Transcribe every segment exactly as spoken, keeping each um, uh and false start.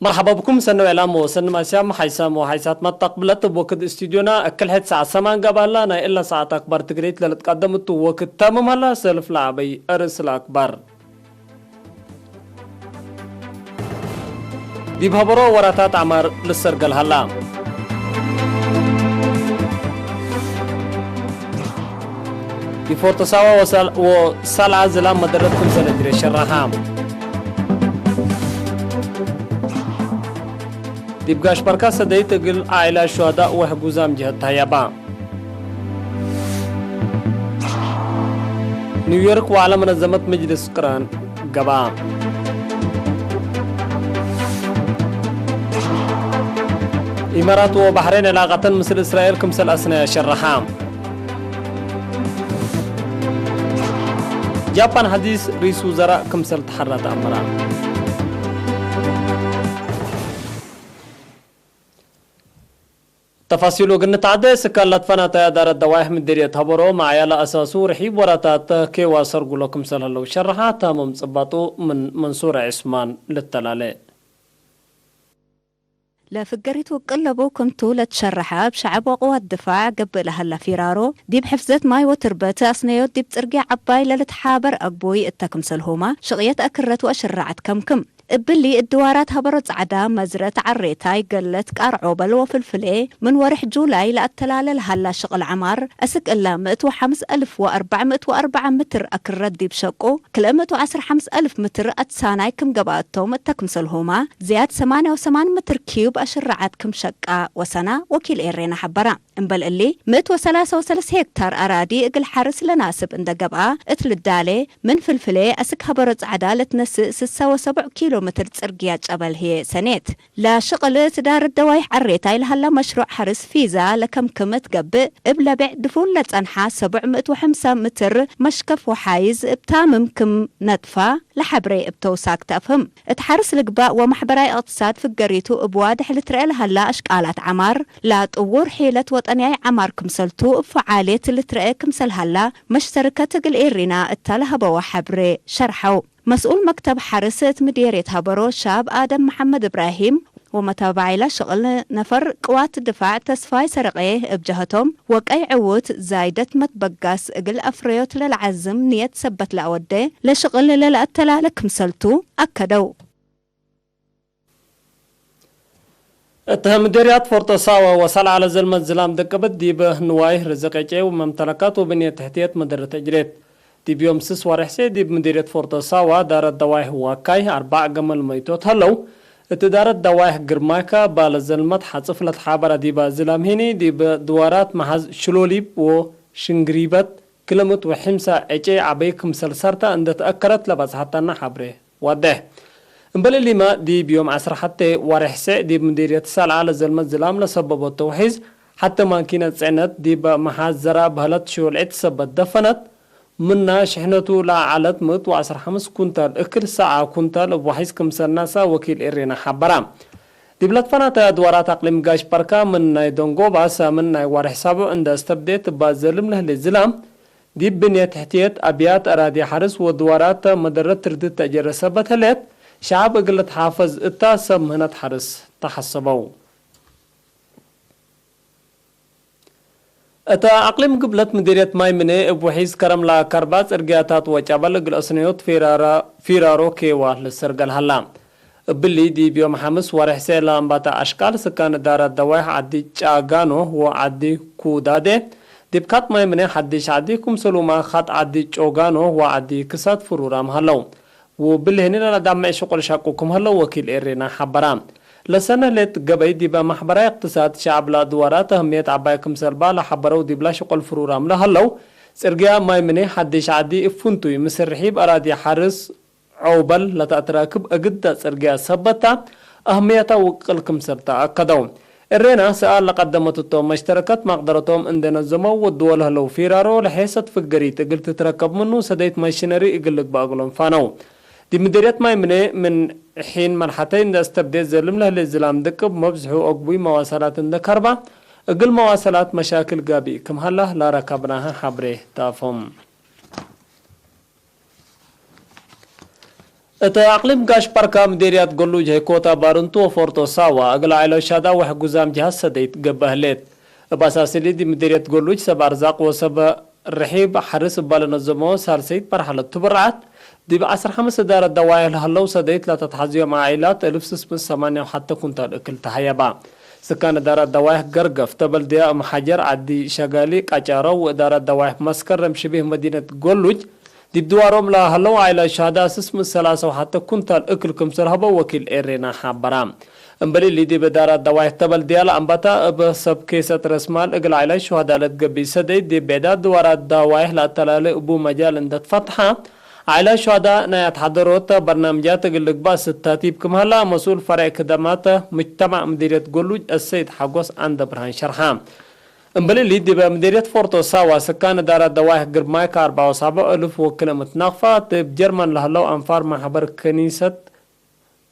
መርሐባ ብኩም ሰኒ ወዕላም ወሰኒ ማስያም ሓይሳም ወሓይሳት መተቅብለት እብ ወክድ እስቱድዮና እክል ሕድ ሰዓት ሰማን ገብአላ። ናይ እለ ሰዓት አክባር ትግሪት ለልትቀደም እቱ ወክድ ተምም ሀላ። ሰልፍ ለዐበይ እርስ ለአክባር። ዲብ ሀበሮ ወራታት ዐማር ልሰርገል ሀላ። ዲብ ፎርቶ ሳዋ ወሳል-፣ ወሳልዓ ዝላም መደረት ክምሰል እጅሬ ሸራሓ። ዲብ ጋሽ በርካ ሰደይት እግል ዓኢላት ሹሀዳእ ወሕጉዛም ጀህት ተህያባ። ኒውዮርክ ወዐለ መነዘመት ምጅልስ ቅራን ገብአ። ኢማራት ወባሕሬን ዕላቀተን ምስል እስራኤል ክምሰል አስነየ ሸረሐ። ጃፓን ሐዲስ ርኢስ ውዘራእ ክምሰል ተሐራ ተአመረ። ተፋሲሉ እግል ንትዐዴ፣ ስካን ለትፈናተየ ዳረት ደዋይሕ ምዲርየት ሀበሮ መዓያ ለአሳሱ ርሒብ ወራታት ኬዋ ሰርጉሎ ክምሰል ህለው ሸረሐ። ታምም ጽባጡ ምን መንሱር ዑስማን ልተላሌ። ለፍገሪት ውቅል ለቡ ክምቱ ለትሸረሐ፣ እብ ሸዐብ ወቅዋት ድፋዕ ገብእ ለሀላ ፊራሮ፣ ዲብ ሕፍዘት ማይ ወትርበት አስነዮት ዲብ ጽርግያ ዐባይ ለልትሓበር አግቡይ እተ ክምሰልሁመ፣ ሽቅየት አክረት ወአሽራዐት ከምክም። እብሊ፣ እድዋራት ሀበሮ ጸዕዳ፣ መዝረት፣ ዐሬታይ፣ ገለት፣ ቃር ዖበል ወፍልፍሌ፣ ምን ወርሕ ጁላይ ለአተላለ ለሀላ ሽቅል ዐማር፣ አስክ እለ ምእት ወሐምስ አልፍ ወአርበዕ ምእት ወአርበዕ ምትር አክረት ዲብ ሸቁ፣ ክልኤ ምእት ወዐስር ሐምስ አልፍ ምትር አትሳናይ ክም ገብአቶም እተ ክምሰልሁመ፣ ዝያድ ሰማንያ ወሰማን ምትር ኪዩብ አሽራዓት ክም ሸቃ ወሰና ወኪል ኤሬና ሐበራ። እምበል እሊ፣ ምእት ወሰላሰ ወሰለስ ሄክታር አራዲ እግል ሐርስ ለናስብ እንደ ገብአ እት ልዳሌ፣ ምን ፍልፍሌ አስክ ሀበሮ ጸዕዳ ለትነስእ ስሳ ወሰቡዕ ኪሎ ሜትር ጽርግያ ጨበል ህዬ ሰኔት። ለሽቅል እት ዳር ደዋይሕ ዐሬታይ ለሀላ መሽሩዕ ሐርስ ፊዛ ለከምክም እት ገብእ፣ እብ ለቤዕ ድፉን ለጸንሐ ሰቡዕ ምእት ወሐምሳ ሜትር መሽከፍ ወሓይዝ እብ ታምም ክም ነጥፋ፣ ለሐብሬ እብ ተውሳክ ተአፍህም። እት ሐርስ ልግባእ ወመሕበራይ እቅትሳድ ፍገሪቱ እብ ዋድሕ ልትረኤ ለሀላ አሽቃላት ዐማር፣ ለጥዉር ሒለት ወጠንያይ ዐማር ክምሰልቱ እብ ፈዓልየት ልትረኤ ክምሰል ሀላ፣ መሽተርከት እግል ኤሪና እተ ለሀበወ ሐብሬ ሸርሐው። መስኡል መክተብ ሐርስ እት ምዴርየት ሀበሮ ሻብ አደም መሐመድ እብራሂም፣ ወመታባዒላ ሽቅል ነፈር ቅዋት ድፋዕ ተስፋይ ሰረቄ እብ ጀሀቶም፣ ወቀይ ዕዉት ዛይደት መትበጋስ እግል አፍረዮት ለለዐዝም ንየት ሰበት ለአወዴ ለሽቅል ለለአተላለ ክምሰልቱ አከደው። እተ ምዴርያት ፎርጦ ሳወ ወሰልዓ ለዘልመት ዝላም ደቅብት ዲብ ንዋይ ርዝቅ ዕጬ ወመምተለካት ወብንየት ተሕትየት መደረት እጅሬት። ዲብ ዮም ስስ ወርሕሴ ዲብ ምዲርየት ፎርቶ ሳዋ ዳረት ደዋይሕ ዋካይ አርባዕ ገመል መይቶት ሀለው። እት ዳረት ደዋይሕ ግርማይካ ባለ ዘልመት ሐጽፍ ለትሓበረ ዲበ ዝላም ሄኒ ዲብ ድዋራት መሓዝ ሽሎሊብ ወሽንግሪበት ክልምት ወሕምሳ ዕጨይ ዐበይ ክምሰል ሰርተ እንደ ተአከረት ለበጽሐተና ሐብሬ ዋዴሕ። እምበል እሊመ ዲብ ዮም ዐስር ሐቴ ወርሕሴ ዲብ ምዲርየት ሰልዓ ለዘልመት ዝላም ለሰበቦት ተውሒዝ ሐቴ ማኪነት ጽዕነት ዲብ መሓዝ ዘራ በህለት ሽዮል ዒድ ሰበት ደፈነት። ምና ሽሕነቱ ለአዐለት ምእት ወዐስር ሐምስ ኩንታል እክል ሰዓ ኩንታል እብ ወሐይስ ክምሰል ናሳ ወኪል ኤሬና ሐበራ። ዲብ ለትፈናተ አድዋራት አቅሊም ጋሽ በርካ ምን ናይ ደንጎባ ሳምን ናይ ዋርሕ ሳብዕ እንደ አስተብዴት እባ ዘልም ለህሌት ዝላም፣ ዲብ ብንየት ትሕትየት አብያት አራዲ ሐርስ ወድዋራት መደረት ትርድት ተአጀረ ሰበት ህሌት፣ ሸዐብ እግል ልትሓፈዝ እታ ሰብ ምህነት ሐርስ ተሐሰበው። እተ አቅሊም ግብለት ምዲርየት ማይ ምኔ እብ ውሒዝ ከረም ለአከርባ ጽርግያታት ወጨበል እግል አስነዮት ፊራራ-፣ ፊራሮ ኬዋ ልሰርገል ሀላ። እብሊ ዲብ ዮም ሐምስ ወርሕሴ ለአንባተ አሽቃል ስካን እዳረት ደዋይሕ ዐዲ ጫጋኖ ወዐዲ ኩዳዴ፣ ዲብ ካጥ ማይ ምኔ ሐዲሽ ዐዲ ክምሰሉማ ካጥ ዐዲ ጮጋኖ ወዐዲ ክሳት ፍሩራም ሀለው። ውብልህኒ ለለዳምዕ ሽቁል ሸቁ ክም ሀለው ወኪል ኤሬና ሐበራ። ለሰነ ሌት ገበይ ዲበ ማሕበራይ እቅትሳድ ሸዐብ ለአድዋራት አህምየት ዐባይ ክምሰልባ ለሐበረው ዲብላ ሽቁል ፍሩራም ለሀለው፣ ጽርግያ ማይ ምኔ ሐዲሽ ዐዲ እብ ፍንቱይ ምስል ርሒብ አራዲ ሐርስ ዐውበል ለተአትራክብ እግዳ ጽርግያ ሰበታ አህምየታ ውቅል ክምሰል ተአከደው። እሬና ሰኣል ለቀደመት እቶም፣ መሽተረከት ማቅደረቶም እንዴ ነዘመው ወድዎ ለህለው ፊራሮ ለሔሰት ፍገሪት እግል ትትረከብ ምኑ ሰደይት ማሽነሪ እግል ልግበእ እግሎም ፋነው። ዲብ ምዲርየት ማይ ምኔ ምን ሒን መልሐተይ እንዴ አስተብዴት ዘልም ለህሌት ዝላም ድቅብ መብዝሑ አግቡይ መዋሰላት እንዴ ከርባ፣ እግል መዋሰላት መሻክል ጋብእ ክም ሀላ ላረከብናሀ ሐብሬ ታፎም። እተ አቅሊም ጋሽ በርካ ምዴርያት ገሉጅ ሀይኮታ ባርንቱ ወፎርቶ ሳዋ እግል ዐይሎ ሻዳ ወሕጉዛም ጀሃዝ ሰደይት ገብአ ህሌት። እብ አሳስሊ ዲብ ምዴርየት ገሉጅ ሰብ አርዛቅ ወሰብ ርሒብ ሐርስ እባ ለነዘሞ ሳልሰይት መርሐለት ትብርዓት፣ ዲብ ዐስር ሐምስ እዳረት ደዋይሕ ለሀለው ሰደይት ለተትሐዝዮም ዓኢላት እልፍ ስስ ምእት ሰማንያ ወሐተ ኩንታል እክል ተሀየባ። ስካን እዳረት ደዋይሕ ገርገፍ፣ ተበልድያ፣ እም ሐጀር፣ ዐዲ ሸጋሊ፣ ቀጫረው ወእዳረት ደዋይሕ መስከረም ሽቢህ መዲነት ገሉጅ፣ ዲብ ድዋሮም ለሀለው ዓኢላት ሸሃዳ ስስ ምእት ሰላሳ ወሐተ ኩንታል እክል ክምሰል ሀበው ወኪል ኤሬና ሐበራ። እምበል እሊ፣ ዲብ እዳራት ደዋይሕ ተበልድያ ለአንበታ እብ ሰብ ኬሰት ረስማል እግል ዓኢላት ሹሀዳ ለትገብእ ሰደይት፣ ዲብ ብዕዳት ድዋራት ደዋይሕ ለአተላሌ እቡ መጃል እንደ ትፈትሐ፣ ዓኢላት ሹሀዳ ናይ አትሐደሮት በርናምጃት እግል ልግባእ ስታቲብ ክም ሀላ፣ መስኡል ፈሬዕ ክደማት ምጅተማዕ ምዲርየት ገሉጅ አሰይድ ሐጎስ አንደ ብርሃን ሸርሐ። እምበል እሊ፣ ዲበ ምዲርየት ፎርቶ ሳዋ ስካን እዳራት ደዋይሕ ግርማይ ከአርበዕ ወሰብዕ እልፍ ወክል እም ትናቅፋ፣ ዲብ ጀርመን ለሀለው አንፋር ማሕበር ከኒሰት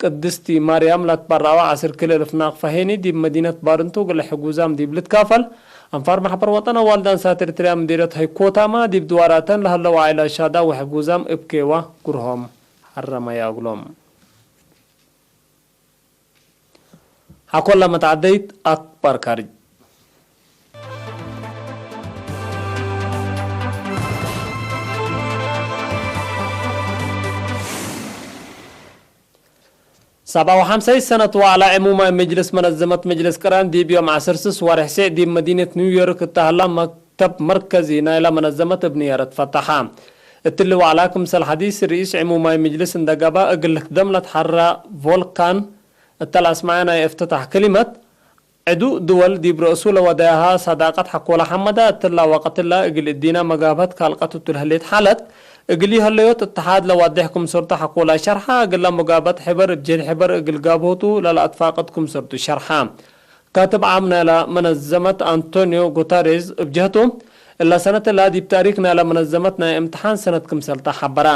ቅድስቲ ማርያም ለትበረዐወ ዐስር ክልኤ እልፍ ናቅፋ ሄኒ፣ ዲብ መዲነት ባርንቱ እግል ሕጉዛም ዲብ ልትካፈል፣ አንፋር ማሕበር ወጠን አዋልድ አንሳት ኤርትርያ ምዲርየት ሀይኮታመ፣ ዲብ ድዋራተን ለሀለው ዓኢላት ሻዳ ወሕጉዛም እብ ኬዋ ግርሆም ሐረመያ እግሎም። ሐቆለ መትዐደይት አክባር ካርጅ። ሰብዓ ወሐምሳይ ሰነት ወዐለ ዕሙማይ መጅልስ መነዘመት መጅልስ ቅራን ዲብ ዮም ዐስር ስስ ወርሕ ሴዕ ዲብ መዲነት ኒውዮርክ እተ ሀላ መክተብ መርከዚ ናይለ መነዘመት እብ ንያረት ፈተሐ። እትሊ ወዐላ ክምሰል ሐዲስ ርኢስ ዕሙማይ መጅልስ እንደ ገብአ እግል ልክደም ለትሐራ ቮልካን እተ ለአስመዐ ናይ እፍትታሕ ክሊመት፣ ዕዱእ ድወል ዲብ ረእሱ ለወደያሃ ሳዳቀት ሐቆለ ሐመዳ፣ እትላ ወቀትላ እግል እዲና መጋብሀት ካልቀት እቱ ለህሌት ሓለት፣ እግል ይሀለዮት እትሓድ ለዋዴሕ ክምሰልቱ ሐቆላ ሸርሓ፣ እግላ መጋብሀት ሕበር እብ ጀህድ ሕበር እግል ጋብሆቱ ለለአትፋቅድ ክምሰልቱ ሸርሓ። ካትብ ዓም ናይላ መነዘመት አንቶኒዮ ጉተሬዝ እብ ጀህቱ፣ እላ ሰነት እላ ዲብ ታእሪክ ናይላ መነዘመት ናይ እምትሓን ሰነት ክምሰልታ ሐበራ።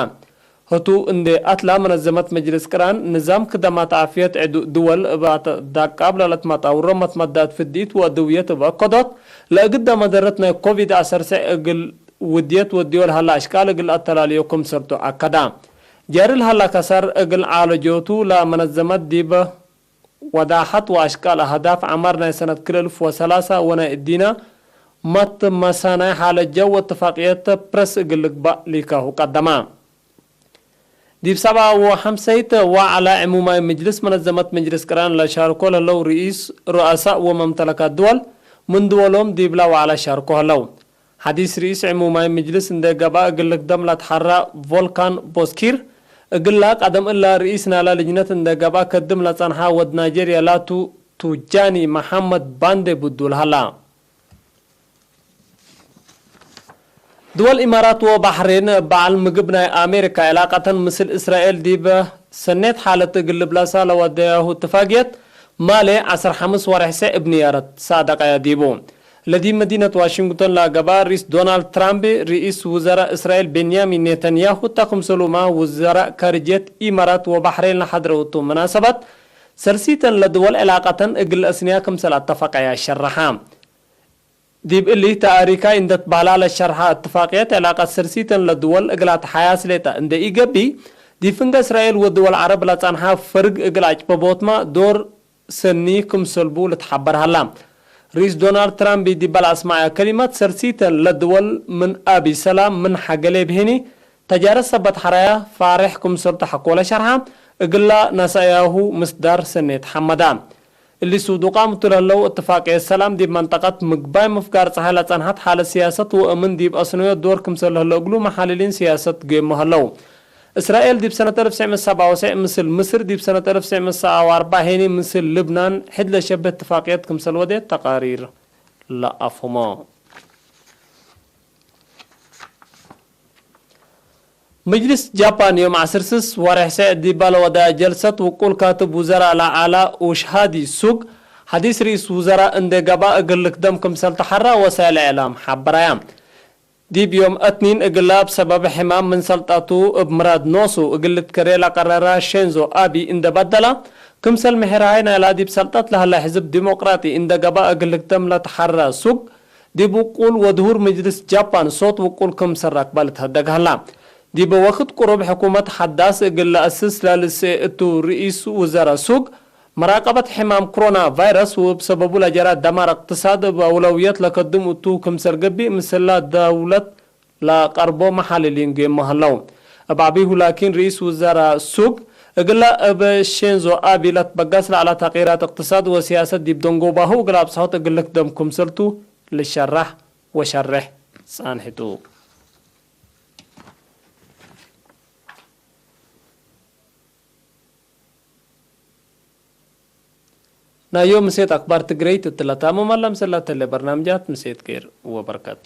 ህቱ እንዴ አትላ፣ መነዘመት መጅልስ ቅራን፣ ንዛም ክደማት ዓፍየት ዕዱእ ድወል እብ አትዳቃብ ለለትመጣውሮ መትመዳት ፍዲት ወአድውየት እብ አከዶት፣ ለእግዳ መደረት ናይ ኮቪድ ዐሰርተ እግል ውድየት ወድዮ ለሀላ አሽቃል እግል አተላልዮ ክምሰልቱ አከዳ። ጃሪ ለሀላ ከሳር እግል ዓለጆቱ፣ ለመነዘመት ዲብ ወዳሐት ወአሽቃል አህዳፍ ዐማር ናይ ሰነት ክልኤ እልፍ ወሰላሳ ወናይ እዲና መትመሳናይ ሓለት ጀው ወእትፋቅየት ፕረስ እግል ልግባእ ሊካሁ ቀደማ። ዲብ ሰብዓ ወሐምሳይት ወዐለ ዕሙማይ ምጅልስ መነዘመት ምጅልስ ቅራን ለሻርኮ ለህለው ርኢስ ሩአሳእ ወመምተለካት ድወል ምን ድወሎም ዲብላ ወዐለ ሻርኮ ህለው። ሐዲስ ርኢስ ዕሙማይ ምጅልስ እንዴ ገብአ እግል ልክደም ለትሐራ ቮልካን ቦስኪር፣ እግላ ቀደም እላ ርኢስ ናላ ልጅነት እንዴ ገብአ ከድም ለጸንሐ ወድ ናይጀርያ ላቱ ቱጃኒ መሐመድ ባንዴ ብዱል ሀላ። ድወል ኢማራት ወባሕሬን በዐል ምግብ ናይ አሜሪካ ዕላቀተን ምስል እስራኤል ዲብ ሰኔት ሓለት እግል ልብለሳ ለወደያሁ እትፋግየት ማሌ ዐስር ሐምስ ወርሕ ሴዕ እብ ንያረት ሳደቀያ ዲቡ። ለዲብ መዲነት ዋሽንግቶን ለገብአ ርኢስ ዶናልድ ትራምፕ፣ ርኢስ ውዘራእ እስራኤል ቤንያሚን ኔተንያሁ እተ ክምሰሉመ ውዘራእ ካርጅየት ኢማራት ወባሕሬን ለሐድረው እቱ መናሰበት፣ ሰልሲተን ለድወል ዕላቀተን እግል ለአስንያ ክምሰል አተፈቀያ ሸረሐ። ዲብ እሊ፣ ተአሪካይ እንዴ ትበህላ ለሸርሐ እትፋቅየት፣ ዕላቀት ሰልሲተን ለድወል እግል አትሓያስ ሌጠ እንዴ ኢገብእ፣ ዲብ ፍንገ እስራኤል ወድወል ዐረብ ለጸንሐ ፈርግ እግል አጭበቦትመ ዶር ሰኒ ክምሰል ቡ ልትሐበር ሀላ። ርኢስ ዶናልድ ትራምፕ ዲበ ለአስመዐ ከሊመት፣ ሰልሲተን ለድወል ምን አቢ ሰላም ምን ሐገሌ ብሄኒ፣ ተጃረት ሰበት ሐረያ ፋሬሕ ክምሰልቱ ሐቆለ ሸርሐ፣ እግላ ነሰአያሁ ምስዳር ሰኔት ሐመዳ። እሊ ሱዱቃም እቱ ለህለው እትፋቅየት ሰላም ዲብ መንጠቀት ምግባይ ምፍጋር ጸሓይ ለጸንሐት ሓለት ስያሰት ወእምን ዲብ አስነዮ ዶር ክምሰል ለህለው እግሉ መሓልሊን ስያሰት ገይሞ ህለው። እስራኤል ዲብ ሰነት አልፍ ወትሰዕ ምእት ወሰብዓ ወትሰዕ ምስል ምስር፣ ዲብ ሰነት አልፍ ወትሰዕ ምእት ወሰብዓ ወአርበዕ ሄኒ ምስል ልብናን ሕድ ለሸብህ እትፋቅየት ክምሰል ወዴት ተቃሪር ለአፍህሞ። ምጅልስ ጃፓን ዮም ዐስር ስስ ወሬሕ ሴዕ ዲባ ለወደያ ጀልሰት ውቁል ካትብ ውዘራእ ለዐላ ኡሽሃዲ ሱግ፣ ሐዲስ ርኢስ ውዘራእ እንዴ ገብአ እግል ልክደም ክምሰል ተሐራ ወሳይል እዕላም ሐበራያ። ዲብ ዮም እትኒን እግላ እብ ሰበብ ሕማም ምን ሰልጠቱ እብ ምራድ ኖሱ እግል ልትከሬ ለቀረራ ሼንዞ አቢ እንዴ በደላ፣ ክምሰል ምሕራይ ናይላ ዲብ ሰልጠት ለሀላ ሕዝብ ዲሞቅራጢ እንዴ ገብአ እግል ልክደም ለተሐራ ሱግ፣ ዲብ ውቁል ወድሁር ምጅልስ ጃፓን ሶት ውቁል ክምሰል ረክበ ልትሀደግ ሀላ። ዲበ ወክድ ቅሩብ ሕኩመት ሐዳስ እግል ለአስስ ለልስኤ እቱ ርኢስ ውዘረ ሱግ፣ መራቀበት ሕማም ክሮና ቫይረስ ወእብ ሰበቡ ለጀረ ደማር እቅትሳድ እብ አውለውየት ለከድም እቱ ክምሰል ገብእ፣ ምስለ ደውለት ለቀርቦ መሓልሊን ጌሞ ሀለው። እብ ዐቢሁ ላኪን ርኢስ ውዘረ ሱግ፣ እግለ እብ ሼንዞ አቢ ለትበገስ ለዐለ ተቅይራት እቅትሳድ ወሲያሰት ዲብ ደንጎባሁ እግል አብጽሖት እግል ልክደም ክምሰልቱ ልሸራሕ ወሸሬሕ ጸንሕቱ። ናይ ዮም ምሴት አክባር ትግረይት እት ለታምም አለ። ምስለ ተሌ በርናምጃት ምሴት ኬር ወበርከት።